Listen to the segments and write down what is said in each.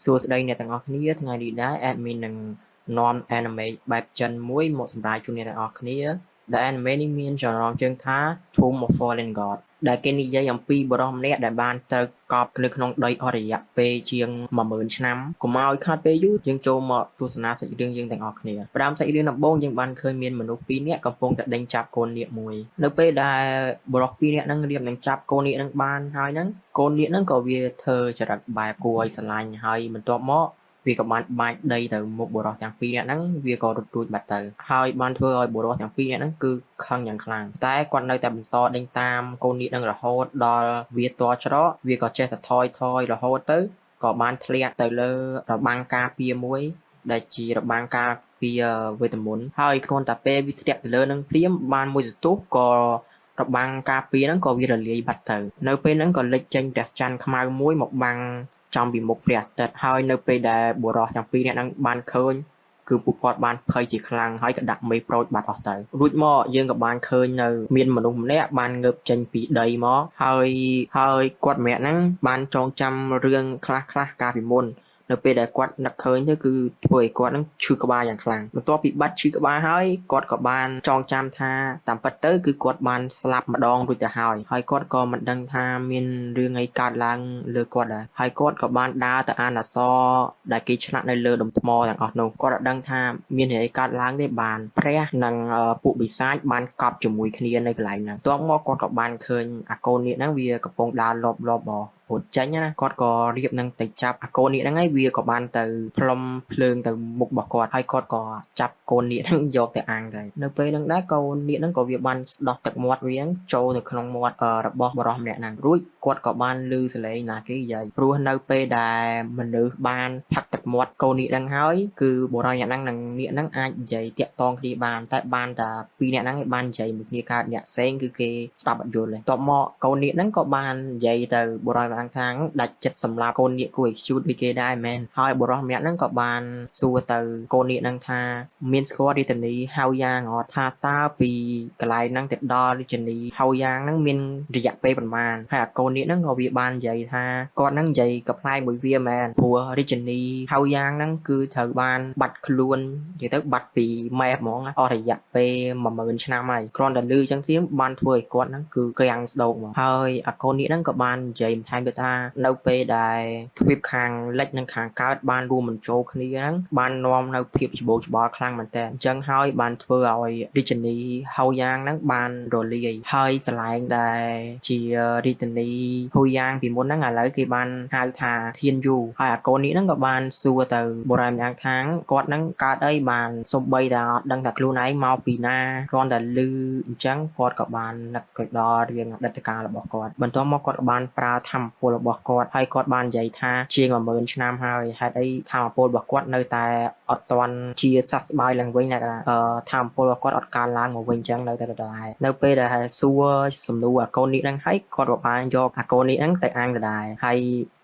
សួស្តីអ្នកទាំងអស់គ្នាថ្ងៃនេះដែរ admin នឹងនាំ anime បែបចិនមួយមកសម្រាយជូនអ្នកទាំងអស់គ្នាដែល anime នេះមានចំណងជើងថា Tomb of Fallen God ដែលគេនិយាយអំពីបុរសម្នាក់ដែលបានត្រូវកប់នៅក្នុងដីអស់រយៈពេលជាង10000ឆ្នាំកុំឲ្យខាតពេលយូរយើងចូលមកទស្សនាសាច់រឿងយើងទាំងអស់គ្នាផ្ដើមសាច់រឿងដំបូងយើងបានឃើញមានមនុស្សពីរនាក់កំពុងតែដេញចាប់កូននាគមួយនៅពេលដែលបុរសពីរនាក់ហ្នឹងរៀបនឹងចាប់កូននាគហ្នឹងបានហើយហ្នឹងកូននាគហ្នឹងក៏វាធ្វើចរិតបែបគួរឲ្យស្រឡាញ់ហើយបន្ទាប់មកវាក៏បានបាចដីទៅមុខបុរសទាំងពីរនាក់ហ្នឹងវាក៏រត់រួចបាត់ទៅហើយបានធ្វើឲ្យបុរសទាំងពីរនាក់ហ្នឹងគឺខឹងយ៉ាងខ្លាំងតែគាត់នៅតែបន្តដេញតាមកូននាគហ្នឹងរហូតដល់វាទាល់ច្រកវាក៏ចេះតែថយថយរហូតទៅក៏បានធ្លាក់ទៅលើរបាំងការពារមួយដែលជារបាំងការពារវេទមន្តហើយគ្រាន់តែពេលវាធ្លាក់ទៅលើនឹងភ្លាមបានមួយសន្ទុះក៏របាំងការពារហ្នឹងក៏វារលាយបាត់ទៅនៅពេលហ្នឹងក៏លេចចេញព្រះច័ន្ទខ្មៅមួយមកបាំងចំពីមុខព្រះអាទិត្យហើយនៅពេលដែលបុរសទាំងពីរនាក់ហ្នឹងបានឃើញគឺពួកគាត់បានភ័យជាខ្លាំងហើយក៏ដាក់មេប្រូចបាត់អស់ទៅរួចមកយើងក៏បានឃើញនៅមានមនុស្សម្នាក់បានងើបចេញពីដីមកហើយហើយគាត់ម្នាក់ហ្នឹងបានចងចាំរឿងខ្លះខ្លះកាលពីមុននៅពេលដែលគាត់នឹកឃើញទៅគឺធ្វើឲ្យគាត់នឹងឈឺក្បាលយ៉ាងខ្លាំងបន្ទាប់ពីបាត់ឈឺក្បាលហើយគាត់ក៏បានចងចាំថាតាមពិតទៅគឺគាត់បានស្លាប់ម្ដងរួចទៅហើយហើយគាត់ក៏មិនដឹងថាមានរឿងអីកើតឡើងលើគាត់ដែរហើយគាត់ក៏បានដើរទៅអានអក្សរដែលគេឆ្លាក់នៅលើដុំថ្មទាំងអស់នោះគាត់អត់ដឹងថាមានរឿងអីកើតឡើងទេបានព្រះនិងពួកបិសាចបានកប់ជាមួយគ្នានៅកន្លែងហ្នឹងបន្ទាប់មកគាត់ក៏បានឃើញអាកូននាគហ្នឹងវាកំពុងដើរលបលបរត់ចេញណាគាត់ក៏រៀបនឹងទៅចាប់អាកូននាគហ្នឹងហើយវាក៏បានទៅផ្លុំភ្លើងទៅមុខរបស់គាត់ហើយគាត់ក៏ចាប់កូននាគហ្នឹងយកទៅអាំងទៅនៅពេលហ្នឹងដែរកូននាគហ្នឹងក៏វាបានស្ដោះទឹកមាត់វាចូលទៅក្នុងមាត់របស់បុរសម្នាក់ហ្នឹងរួចគាត់ក៏បានឮសលេងណាគេនិយាយព្រោះនៅពេលដែលមនុស្សបានផឹកទឹកមាត់កូននាគហ្នឹងហើយគឺបុរសម្នាក់ហ្នឹងនិងនាគហ្នឹងអាចនិយាយតាក់ទងគ្នាបានតែបានតែពីរនាក់ហ្នឹងឯងបាននិយាយមួយគ្នាកើតអ្នកផ្សេងគឺគេស្ដាប់អត់យល់ទេតបមកកូននាគហ្នឹងក៏បាននិយាយទៅបុរសម្នាក់ថាដាច់ចិត្តសម្រាប់កូននាគគួរឲ្យខ្ជូតដូចគេដែរមែនហើយបុរសម្នាក់ហ្នឹងក៏បានសួរទៅកូននាគហ្នឹងថាមានស្គាល់រាជធានីហៅយ៉ាងអត់ថាតើពីកន្លែងហ្នឹងទៅដល់រាជធានីហៅយ៉ាងហ្នឹងមានរយៈពេលប្រមាណហើយអាកូននាគហ្នឹងក៏វាបាននិយាយថាគាត់ហ្នឹងនិយាយកំប្លែងមួយវាមែនព្រោះរាជធានីហៅយ៉ាងហ្នឹងគឺត្រូវបានបាត់ខ្លួននិយាយទៅបាត់ពី map ហ្មងអស់រយៈពេល10000ឆ្នាំហើយគ្រាន់តែឮអញ្ចឹងទៀមបានធ្វើឲ្យគាត់ហ្នឹងគឺក្រាំងស្ដោកហ្មងហើយអាកូននាគហ្នឹងក៏បាននិយាយបន្ថែមទៀតថានៅពេលដែលទ្វីបខាងលិចនិងខាងកើតបានរួមបញ្ចូលគ្នាហ្នឹងបាននាំនៅភាពច្បូកច្បល់ខ្លាំងមែនតើអញ្ចឹងហើយបានធ្វើឲ្យរាជធានីហៅយ៉ាងហ្នឹងបានរលាយហើយកន្លែងដែលជារាជធានីហូយ៉ាងពីមុនហ្នឹងឥឡូវគេបានហៅថាធានយូហើយអាកូននេះហ្នឹងក៏បានសួរទៅបុរាណម្យ៉ាងថាគាត់ហ្នឹងកើតអីបានសំបីតែអត់ដឹងថាខ្លួនឯងមកពីណាគ្រាន់តែឮអញ្ចឹងគាត់ក៏បាននឹកទៅដល់រឿងអតីតកាលរបស់គាត់បន្ទាប់មកគាត់ក៏បានប្រើធម្មពលរបស់គាត់ហើយគាត់បាននិយាយថាជាង10000ឆ្នាំហើយហេតុអីធម្មពលរបស់គាត់នៅតែអត់ទាន់ជាសះស្បើយឡើងវិញតែធម្មពលរបស់គាត់អត់កើនឡើងមកវិញអញ្ចឹងនៅតែដដែលនៅពេលដែលសួរសំណួរអាកូននេះហ្នឹងហើយគាត់ក៏បានយកអាកូននេះហ្នឹងទៅអាំងដដែលហើយ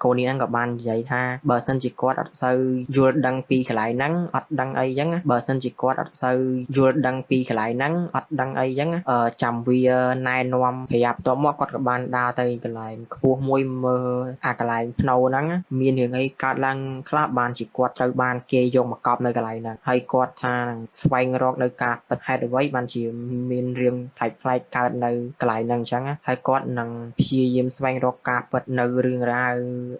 កូននេះហ្នឹងក៏បាននិយាយថាបើសិនជាគាត់អត់សូវយល់ដឹងពីកន្លែងហ្នឹងអត់ដឹងអីចឹងបើសិនជាគាត់អត់សូវយល់ដឹងពីកន្លែងហ្នឹងអត់ដឹងអីចឹងចាំវាណែនាំប្រាប់បន្ទាប់មកគាត់ក៏បានដើរទៅកន្លែងខ្ពស់មួយមើលអាកន្លែងភ្នូហ្នឹងមានរឿងអីកើតឡើងខ្លះបានជាគាត់ត្រូវបានគេយកមកកប់នៅកន្លែងហ្នឹងហើយគាត់ថានឹងស្វែងរកនៅការពិតហេតុអ្វីបានជាមានរឿងប្លែកៗកើតនៅកន្លែងហ្នឹងអញ្ចឹងហើយគាត់នឹងព្យាយាមស្វែងរកការពិតនៅរឿងរ៉ាវ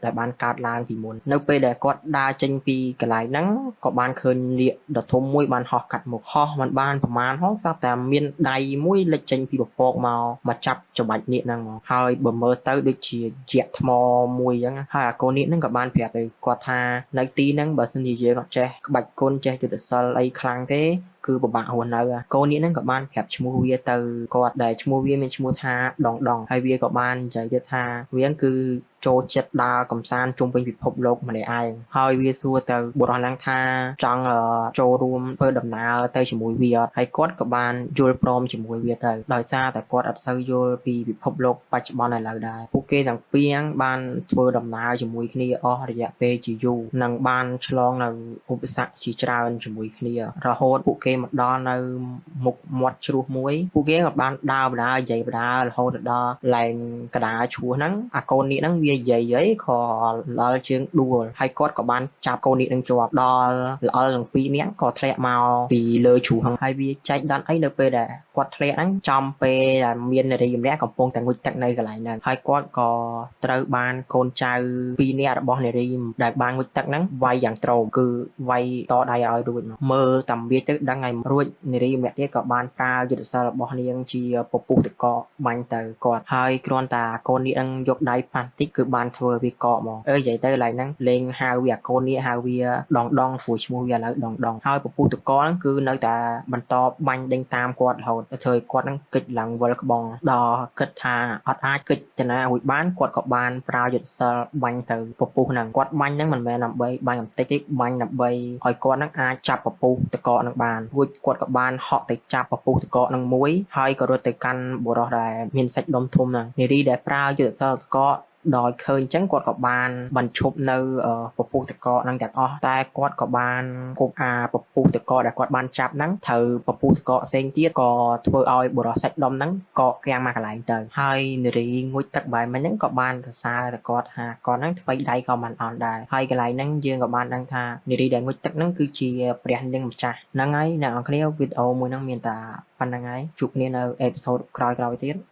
ដែលបានកើតឡើងពីមុននៅពេលដែលគាត់ដើរចេញពីកន្លែងហ្នឹងក៏បានឃើញនាគដ៏ធំមួយបានហោះកាត់មុខហោះមិនបានប្រមាណហោះស្រាប់តែមានដៃមួយលេចចេញពីពពកមកមកចាប់ច្បាច់នាគហ្នឹងមកហើយបើមើលទៅដូចជាយក្សថ្មមួយអញ្ចឹងហើយអាកូននាគហ្នឹងក៏បានប្រាប់ទៅគាត់ថានៅទីហ្នឹងបើសិនជាយើងអត់ចេះក្បាច់គុណចេះយុទ្ធសិលអីខ្លាំងទេគឺពិបាករស់នៅកូននេះហ្នឹងក៏បានប្រាប់ឈ្មោះវាទៅគាត់ដែលឈ្មោះវាមានឈ្មោះថាដងដងហើយវាក៏បាននិយាយទៀតថាវាគឺចូលចិត្តដើរកំសាន្តជុំវិញពិភពលោកម្នាក់ឯងហើយវាសួរទៅបុរសហ្នឹងថាចង់ចូលរួមធ្វើដំណើរទៅជាមួយវាអត់ហើយគាត់ក៏បានយល់ព្រមជាមួយវាទៅដោយសារតែគាត់អត់សូវយល់ពីពិភពលោកបច្ចុប្បន្នឥឡូវដែរពួកគេទាំងពីរហ្នឹងបានធ្វើដំណើរជាមួយគ្នាអស់រយៈពេលជាយូរនិងបានឆ្លងនៅឧបសគ្គជាច្រើនជាមួយគ្នារហូតពួកគេ គេមកដល់នៅមុខមាត់ជ្រោះមួយពួកគេក៏បានដើរបដានិយាយបដារហូតដល់ឡែងកដាលជ្រោះហ្នឹងអាកូននេះហ្នឹងវានិយាយៗក៏ល្អល់ជើងដួលហើយគាត់ក៏បានចាប់កូននេះនឹងជាប់ដល់ល្អល់ទាំងពីរនាក់ក៏ធ្លាក់មកពីលើជ្រោះហ្នឹងហើយវាចែកដន្យអីនៅពេលដែលគាត់ធ្លាក់ហ្នឹងចំពេលដែលមាននារីម្នាក់កំពុងតែងូតទឹកនៅកន្លែងហ្នឹងហើយគាត់ក៏ត្រូវបានកូនចៅពីរនាក់របស់នារីដែលបានងូតទឹកហ្នឹងវាយយ៉ាងត្រោមគឺវាយតដៃឲ្យរួចមកមើលតាមវាទៅដឹងហើយរួចនារីម្នាក់ទៀតក៏បានប្រើយុទ្ធសាស្ត្ររបស់នាងជាពពុះតកបាញ់ទៅគាត់ហើយគ្រាន់តែកូននេះនឹងយកដៃប៉ះតិចគឺបានធ្វើវាកកមកអើនិយាយទៅកន្លែងហ្នឹងលេងហៅវាអាកូននេះហៅវាដងដងព្រោះឈ្មោះវាឥឡូវដងដងហើយពពុះតកហ្នឹងគឺនៅតែបន្តបាញ់ដេញតាមគាត់រហូតធ្វើឲ្យគាត់ហ្នឹងគិតឡើងវិលក្បងដល់គិតថាអត់អាចគិតទៅណារួចបានគាត់ក៏បានប្រើយុទ្ធសាស្ត្របាញ់ទៅពពុះហ្នឹងគាត់បាញ់ហ្នឹងមិនមែនដើម្បីបាញ់កំទេចទេបាញ់ដើម្បីឲ្យគាត់ហ្នឹងអាចចាប់ពពុះតកហ្នឹងបានរួចគាត់ក៏បានហក់ទៅចាប់ពពុះតកហ្នឹងមួយហើយក៏រត់ទៅកាន់បុរសដែលមានសាច់ដុំធំហ្នឹងនារីដែលប្រើយុទ្ធសាស្ត្រតកដោយឃើញអញ្ចឹងគាត់ក៏បានបញ្ឈប់នៅពពុះតកហ្នឹងទាំងអស់តែគាត់ក៏បានគប់អាពពុះតកដែលគាត់បានចាប់ហ្នឹងត្រូវពពុះតកផ្សេងទៀតក៏ធ្វើឲ្យបុរសសាច់ដុំហ្នឹងកកគាំងមកកន្លែងទៅហើយនារីងូតទឹកបែបមិញហ្នឹងក៏បានសរសើរទៅគាត់ថាគាត់ហ្នឹងថ្មីដៃក៏មិនអន់ដែរហើយកន្លែងហ្នឹងយើងក៏បានដឹងថានារីដែលងូតទឹកហ្នឹងគឺជាព្រះនាងម្ចាស់ហ្នឹងហើយអ្នកនរគ្នាវីដេអូមួយហ្នឹងមានតែប៉ុណ្្នឹងហើយជួបគ្នានៅepisode ក្រោយៗទៀត។